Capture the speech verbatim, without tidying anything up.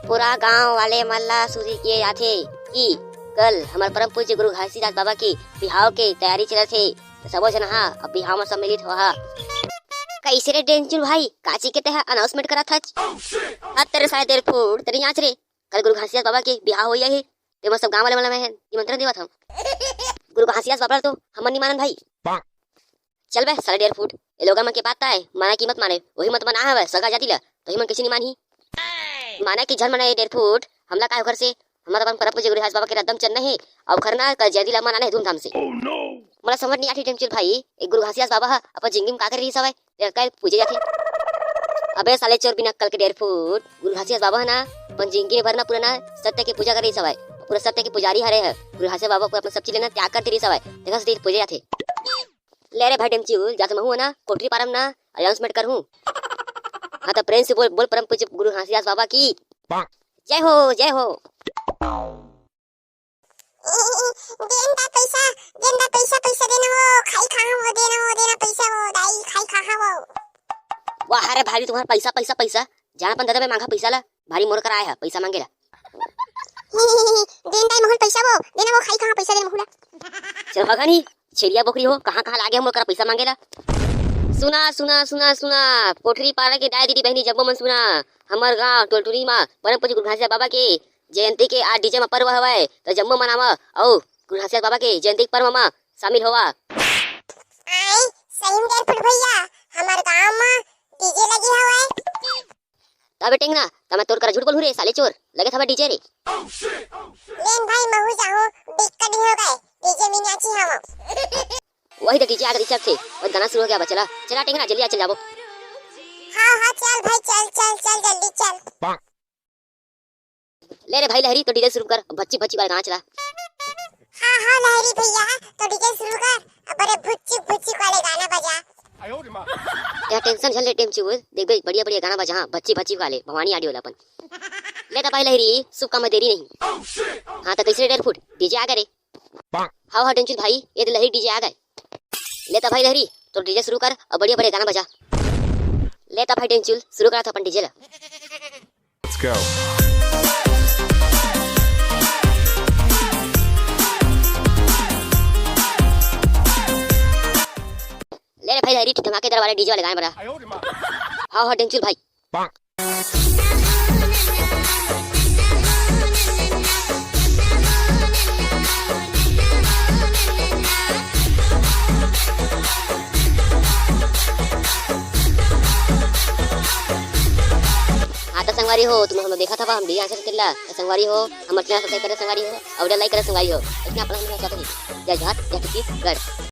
पूरा गांव वाले मन ला सूचित किए जाथे कि कल हमर परम पूज्य गुरु घासीदास बाबा के बिहाव के तैयारी चलत हे, तो सबो झन हा अब बिहाव म सम्मिलित होहा। कैसे रे डेंचुल भाई, काची के तेहा announcement करत हच? हत तेरे साले डेढ़ फुट, तेरी आंच रे। कल गुरु घासीदास बाबा के बिहाव होइया हे, ते मैं सब गांव वाले मन ला मैं निमंत्रण देवत हूँ। गुरु घासीदास बाबा ला तो हमन नहीं मानन भाई। चल बे साले डेढ़ फुट, ए लोगन मन के बात आय, माना कि मत माने, वही मत मना हवय सगा जाति ला, तो ही मन कैसे नहीं मानही? माना कि झन मना ए डेढ़ फुट, हमला काय ओखर से? हमला तो अपन परम पूज्य गुरु घासीदास बाबा के रद्दम चलना हे, अउ खरना कर जयंती ला मनाना हे धूमधाम से। मोला समझ नहीं आठी डेंचुल भाई, एक गुरु घासीदास बाबा ह अपन जिंदगी में का करे रहिस हवय, तेला काय पूजे जाथे? अबे साले चोर बिना अक्कल के डेढ़ फुट, गुरु घासीदास बाबा ह ना अपन जिंदगी भर ना पूरा ना सत्य के पूजा करे रहिस हवय, पूरा सत्य के पुजारी हरे ह। गुरु घासीदास बाबा को अपन सब चीज लेना त्याग कर दे रहिस हवय, तेखर सेती पूजे जाथे। ले रे भाई डेमचिउल, जा तो महू ना कोठरी पारम ना announcement करहूं। हाँ तो प्रेम से बोल, बोल परम पूज्य गुरु घासीदास बाबा की जय हो, जय हो। देन दा पैसा, देन दा पैसा, पैसा देना वो, खाई खाहा वो, देना वो, देना पैसा वो, दाई खाई खाहा वो। वाह रे भाई, तुम्हारा पैसा, पैसा, पैसा, जाना अपन दादा में मांगा पैसा ला, भारी मोर कर आया है पैसा मांगे ला। देन दाई महू ल पैसा वो, देना वो, खाई खाहा पैसा, देना महू ला। चल भगा नहीं, छेरिया बोकरी हो, कहाँ कहाँ लागे हम ओकरा पैसा मांगे ला। सुना, सुना, सुना, सुना, कोठरी पारा के दाई दीदी बहनी जब्बो मन सुना, हमर गांव टोलटुरी मा परम पूज्य गुरु घासीदास बाबा के जयंती के आज डीजे मा पर्व हवय, त जम्मो मन आवा अउ गुरु घासीदास बाबा के जयंती के पर्व मा शामिल होवा। आय, सही में डेढ़ फुट भैया, हमर गांव मा डीजे लगे हवय। तबे टेंगना, त मैं तोर करा झूठ बोलहूं रे, साले चोर, लगे थवा डीजे रे। लेन भाई, महू जाहूं, बिक्कट नहीं हो गए, डीजे में नाची हम। वही तो डीजे आगे रिसर्च थे, और गाना शुरू हो गया बा, चला, चला टेंगना, जल्दी आ, चल जाबो। हाँ, हाँ, चल भाई, चल, चल, चल, जल्दी चल। ले रे भाई लहरी, तो डीजे शुरू कर, भच्ची भच्ची वाला गाना चला। हाँ, हाँ, लहरी भैया, तो डीजे शुरू कर, अब अरे भुच्ची भुच्ची वाले गाना बजा। या टेंशन झन ले डेमचिउल, देख बे, बढ़िया बढ़िया गाना बजा, हाँ, भच्ची भच्ची वाले, भवानी ऑडियो वाला अपन। ले तो भाई लहरी, शुभ काम में देरी नहीं। हाँ, तो कैसे डेढ़ फुट, डीजे आ गए रे। हाँ, हाँ, डेमचिउल भाई, ये तो लहरी डीजे आ गए। ले तो भाई लहरी, तो डीजे शुरू कर और बढ़िया बढ़िया गाना बजा। ले तो भाई डेमचिउल, शुरू करा था अपन डीजे ला। Let's go. ले रे भाई, हरी धमाकेदार वाले डीजे वाले गाने बजा। हाँ, हाँ, डेंचुल भाई। हाँ, तो संगवारी हो, तुम हम देखा था, हम भी आंसर कर ला। तो संगवारी हो, हमर चैनल सब्सक्राइब करे संगवारी हो, और like करे संगवारी हो। इतना अपना हम चाहते हैं। जय जोहार, जय छत्तीसगढ़।